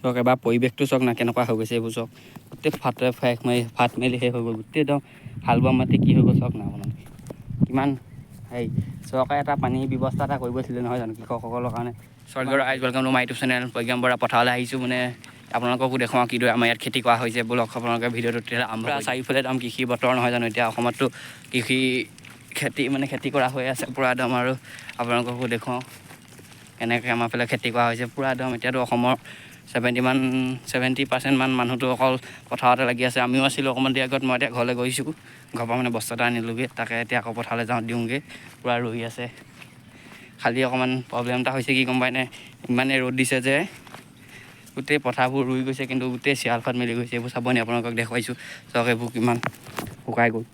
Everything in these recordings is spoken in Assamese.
চাওক এবাৰ পৰিৱেশটো চাওক না কেনেকুৱা হৈ গৈছে। এইবোৰ চাওক, গোটেই ফাটে ফেক মাৰি ফাট মেলি শেষ হৈ গ'ল। গোটেই একদম হাল বোৱা মাটি কি হৈ গ'ল চাওক না আপোনালোকে। কিমান হেৰি চৰকাৰে এটা পানীৰ ব্যৱস্থা এটা কৰিব দিছিলে নহয় জানো কৃষকসকলৰ কাৰণে। স্বৰ্গৰ ৰাইজ, welcome to my YouTube channel Pragyan Bora. পথাৰলৈ আহিছোঁ, মানে আপোনালোককো দেখুৱাওঁ কিদৰে আমাৰ ইয়াত খেতি কৰা হৈছে। ব'লক, আপোনালোকে ভিডিঅ'টো তেতিয়াহ'লে আৰম্ভ। চাৰিওফালে একদম কৃষি বতৰ নহয় জানো? এতিয়া অসমততো কৃষি খেতি মানে খেতি কৰা হৈ আছে পূৰা একদম। আৰু আপোনালোককো দেখুৱাওঁ কেনেকৈ আমাৰ ফালে খেতি কৰা হৈছে পূৰা একদম। এতিয়াতো অসমৰ 70%মান মানুহটো অকল পথাৰতে লাগি আছে। আমিও আছিলোঁ অকণমান দেৰি আগত। মই এতিয়া ঘৰলৈ গৈছোঁ, ঘৰৰ পৰা মানে বস্তা এটা আনিলোগৈ। তাকে এতিয়া আকৌ পথাৰলৈ যাওঁ, দিওঁগৈ। পূৰা ৰুই আছে। খালি অকণমান প্ৰব্লেম এটা হৈছে, কি গম পায়নে? ইমানেই ৰ'দ দিছে যে গোটেই পথাৰবোৰ ৰুই গৈছে, কিন্তু গোটেই চিয়াল ফাট মেলি গৈছে। এইবোৰ চাব নি, আপোনালোকক দেখুৱাইছোঁ। চাওক, এইবোৰ কিমান শুকাই গ'ল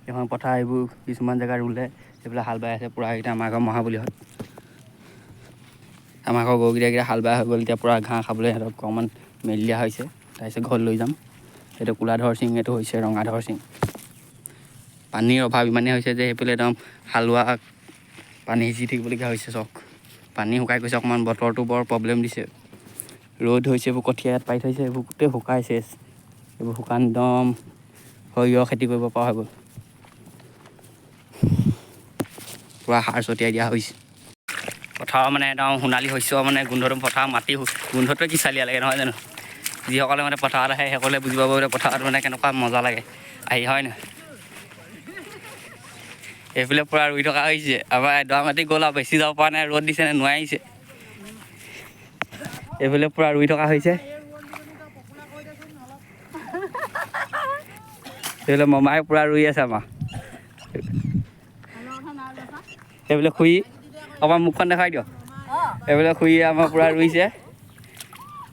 এইখন পথাৰ। এইবোৰ কিছুমান জেগা ৰুলে, এইবিলাক হাল বাই আছে পূৰা। এতিয়া আমাৰ ঘৰ মহাবলীহঁত, আমাৰ ঘৰৰ গৰুকেইটা এইকেইটা হাল বাই হৈ গ'ল। এতিয়া পূৰা ঘাঁহ খাবলৈ সিহঁতক অকণমান মেলি দিয়া হৈছে, তাৰপিছত ঘৰত লৈ যাম। এইটো কুলাধৰ সিং, এইটো হৈছে ৰঙাধৰ সিং। পানীৰ অভাৱ ইমানেই হৈছে যে সেইফালে একদম হালোৱা পানী সিঁচি থাকিবলগীয়া হৈছে। চাওক, পানী শুকাই গৈছে অকণমান। বতৰটো বৰ প্ৰব্লেম দিছে, ৰ'দ হৈছে। এইবোৰ কঠীয়া ইয়াত পাৰি থৈছে, এইবোৰ গোটেই শুকাইছে। এইবোৰ শুকান একদম সৰিয়হ খেতি কৰিব পৰা হৈ গ'ল। পূৰা সাৰ ছটিয়াই দিয়া হৈছে পথাৰৰ। মানে একদম সোণালী শস্য মানে গোন্ধটো, পথাৰৰ মাটি গোন্ধটোৱে কি চালিয়া লাগে নহয় জানো? যিসকলে মানে পথাৰত আহে, সেইসকলে বুজি পাব যে পথাৰত মানে কেনেকুৱা মজা লাগে আহি, হয় নহয়? এইফালে পূৰা ৰুই থকা হৈছে। আমাৰ এডৰা মাটি গ'ল আৰু বেছি যাব পৰা নাই, ৰ'দ দিছে নে নোৱাৰিছে। এইফালে পূৰা ৰুই থকা হৈছে। সেইফালে মমাই পূৰা ৰুই আছে আমাৰ। সেইফালে খুৰী, অকণমান মুখখন দেখাই দিয়ক। এইফালে খুৰীয়ে আমাৰ পূৰা ৰুইছে,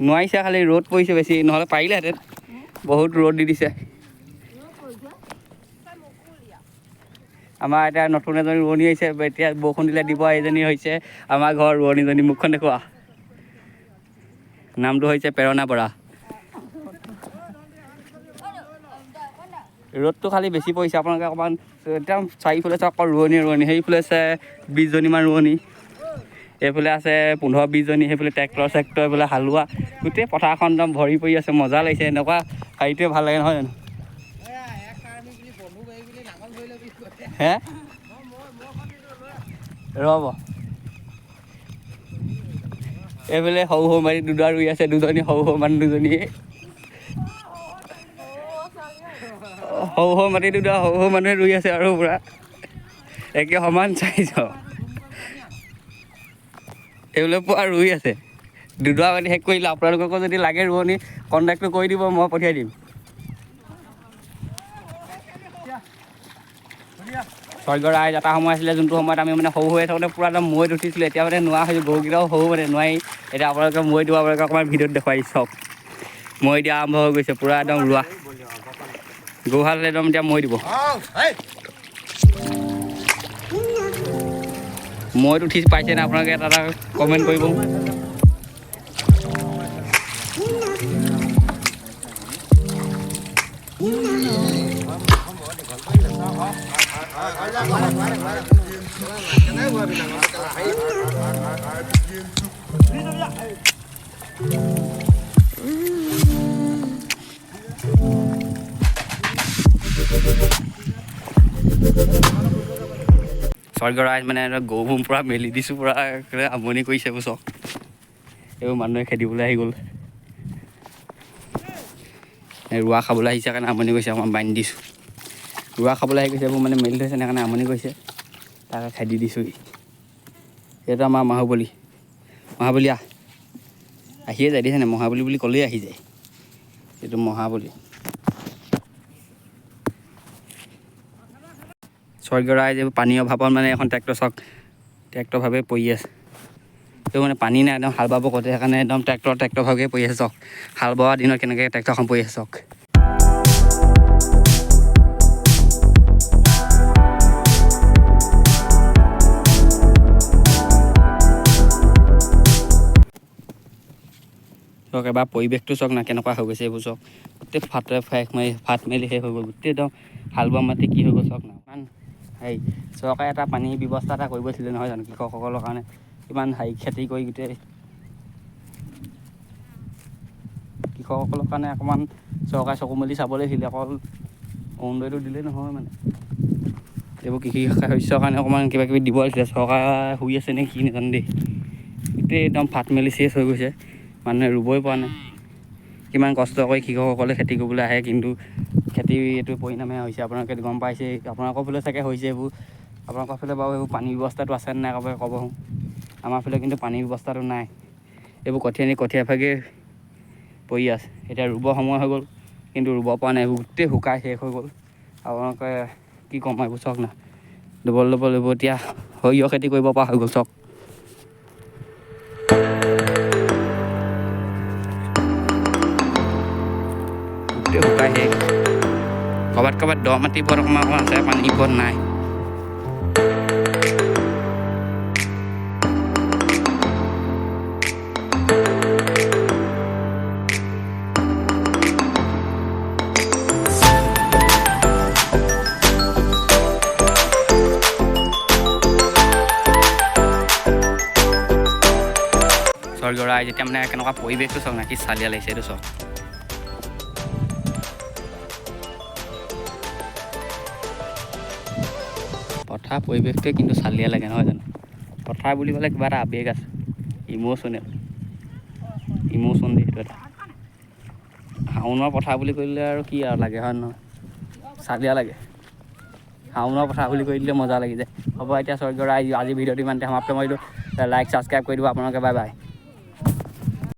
নোৱাৰিছে, খালি ৰ'দ পৰিছে বেছি, নহ'লে পাৰিলেহেঁতেন। বহুত ৰ'দ দি দিছে। আমাৰ এতিয়া নতুন এজনী ৰোৱনী আহিছে, এতিয়া বৰষুণ দিলে দিব। এইজনী হৈছে আমাৰ ঘৰৰ ৰোৱনীজনী, মুখখন দেখুওৱা। নামটো হৈছে প্ৰেৰণা বৰা। ৰ'দটো খালি বেছি পৰিছে। আপোনালোকে অকণমান একদম চাৰিওফালে চাওক, অকল ৰোৱনী ৰোৱনী। সেইফালে আছে 20জনীমান ৰোৱনী, এইফালে আছে 15-20জনী, সেইফালে ট্ৰেক্টৰ চেক্টৰ, এইফালে হালোৱা। গোটেই পথাৰখন একদম ভৰি পৰি আছে, মজা লাগিছে। এনেকুৱা হেৰিটোৱে ভাল লাগে নহয় জানো? হে ৰ'ব, এইফালে সৰু সৰু মাটি দুডৰা ৰুই আছে দুজনী, সৰু সৰু মানুহ দুজনীয়ে। সৰু সৰু মাটি দুডৰা সৰু সৰু মানুহে ৰুই আছে আৰু পূৰা একে সমান চাইজৰ। এইবিলাক পূৰা ৰুই আছে। দুডৰা মাটি শেষ কৰিলে। আপোনালোককো যদি লাগে ৰোৱনী, কণ্টেক্টটো কৰি দিব, মই পঠিয়াই দিম। স্বৰ্গ ৰাইজ, এটা সময় আছিলে যোনটো সময়ত আমি মানে সৰু হৈ থাকোঁতে পূৰা একদম মৈত উঠিছিলোঁ। এতিয়া মানে নোৱাৰা হৈছোঁ, গৰুকেইটাও সৰু, মানে নোৱাৰি। এতিয়া আপোনালোকে মৈ দিব, আপোনালোকে অকণমান ভিডিঅ'ত দেখুৱাই চাওক। মৈ দিয়া আৰম্ভ হৈ গৈছে পূৰা একদম। ৰোৱা গৰুহাল একদম এতিয়া মৈ দিব। মৈত উঠি পাইছেনে আপোনালোকে? এটা এটা কমেণ্ট কৰিব। স্বৰ্গ ৰাইজ, মানে গৰুবোৰ পূৰা মেলি দিছোঁ, পূৰা একেবাৰে আমনি কৰিছে। এইবোৰ চাওক, এইবোৰ মানুহে খেদিবলৈ আহি গ'ল। ৰোৱা খাবলৈ আহিছে কাৰণে আমনি কৰিছে, অকণমান বান্ধি দিছোঁ। ৰোৱা খাবলৈ আহি গৈছে, এইবোৰ মানে মেলি থৈছে সেইকাৰণে আমনি কৰিছে, তাকে খেদি দিছোঁ। এইটো আমাৰ মাহুবলী। মহাবলী আহ, আহিয়ে যায় দেখিছেনে? মহাবলী বুলি ক'লেই আহি যায়। এইটো মহাবলী। স্বৰ্গ ৰাইজ, এইবোৰ পানীৰ অভাৱত মানে এখন ট্ৰেক্টৰ চাওক, ট্ৰেক্টৰভাৱে পৰি আছে। এইবোৰ মানে পানী নাই, একদম হাল বাব ক'তে, সেইকাৰণে একদম ট্ৰেক্টৰ ট্ৰেক্টৰভাৱে পৰি আছে। চাওক, হাল বোৱা দিনত কেনেকৈ ট্ৰেক্টৰখন পৰি আছে চাওক। চাওক এবাৰ পৰিৱেশটো চাওক না কেনেকুৱা হৈ গৈছে। এইবোৰ চাওক, গোটেই ফাটে ফেক মাৰি ফাট মেলি শেষ হৈ গ'ল। গোটেই একদম হাল বোৱা মাটি কি হৈ গ'ল চাওক না। ইমান হেৰি চৰকাৰে এটা পানীৰ ব্যৱস্থা এটা কৰিব দিছিলে নহয় জানো কৃষকসকলৰ কাৰণে? কিমান হেৰি খেতি কৰি গোটেই কৃষকসকলৰ কাৰণে অকণমান চৰকাৰে চকু মেলি চাব লাগিছিলে। অকল অৰুণোদয়টো দিলেই নহয় মানে, এইবোৰ কৃষি শস্যৰ কাৰণে অকণমান কিবা কিবি দিব লাগিছিলে। চৰকাৰে শুই আছে নে কি নাজানো দেই। গোটেই একদম ফাট মেলি চেচ হৈ গৈছে, মানুহে ৰুবই পৰা নাই। কিমান কষ্ট কৰি কৃষকসকলে খেতি কৰিবলৈ আহে, কিন্তু খেতি এইটো পৰিণামে হৈছে। আপোনালোকে গম পাইছে, আপোনালোকৰ ফালে চাগে হৈছে এইবোৰ। আপোনালোকৰ ফালে বাৰু এইবোৰ পানীৰ ব্যৱস্থাটো আছে নে নাই ক'ব। আমাৰ ফালে কিন্তু পানীৰ ব্যৱস্থাটো নাই। এইবোৰ কঠীয়া নি কঠীয়া ভাগে পৰি আছে। এতিয়া ৰুব সময় হৈ গ'ল, কিন্তু ৰুব পৰা নাই। এইবোৰ গোটেই শুকাই শেষ হৈ গ'ল। আপোনালোকে কি ক'ম, এইবোৰ চাওক না, ডবল ডবল এইবোৰ এতিয়া সৰিয়হ খেতি কৰিব পৰা হৈ গ'ল চাওক। গোটেই শুকাই শেষ। ক'ৰবাত ক'ৰবাত দ মাটিবোৰত অকণমান অকণমান আছে, পানীবোৰত নাই। স্বৰ্গীয় ৰাইজ, এতিয়া মানে কেনেকুৱা পৰিৱেশটো চাওক না, কি চালিয়া লাগিছে এইটো চাওক। পথাৰ পৰিৱেশটোৱে কিন্তু চালিয়া লাগে নহয় জানো? পথাৰ বুলি ক'লে কিবা এটা আৱেগ আছে, ইম'চনেল, ইম'চন দেই সেইটো এটা। শাওনৰ পথাৰ বুলি কৈ দিলে আৰু কি আৰু লাগে হয় নহয়, চালিয়া লাগে। শাওনৰ পথাৰ বুলি কৈ দিলে মজা লাগি যায়। হ'ব এতিয়া স্বৰ্গীয় ৰাইজ, আজি ভিডিঅ'টো ইমানতে সমাপ্ত কৰিলোঁ। লাইক ছাবস্ক্ৰাইব কৰি দিব আপোনালোকে। Bye bye.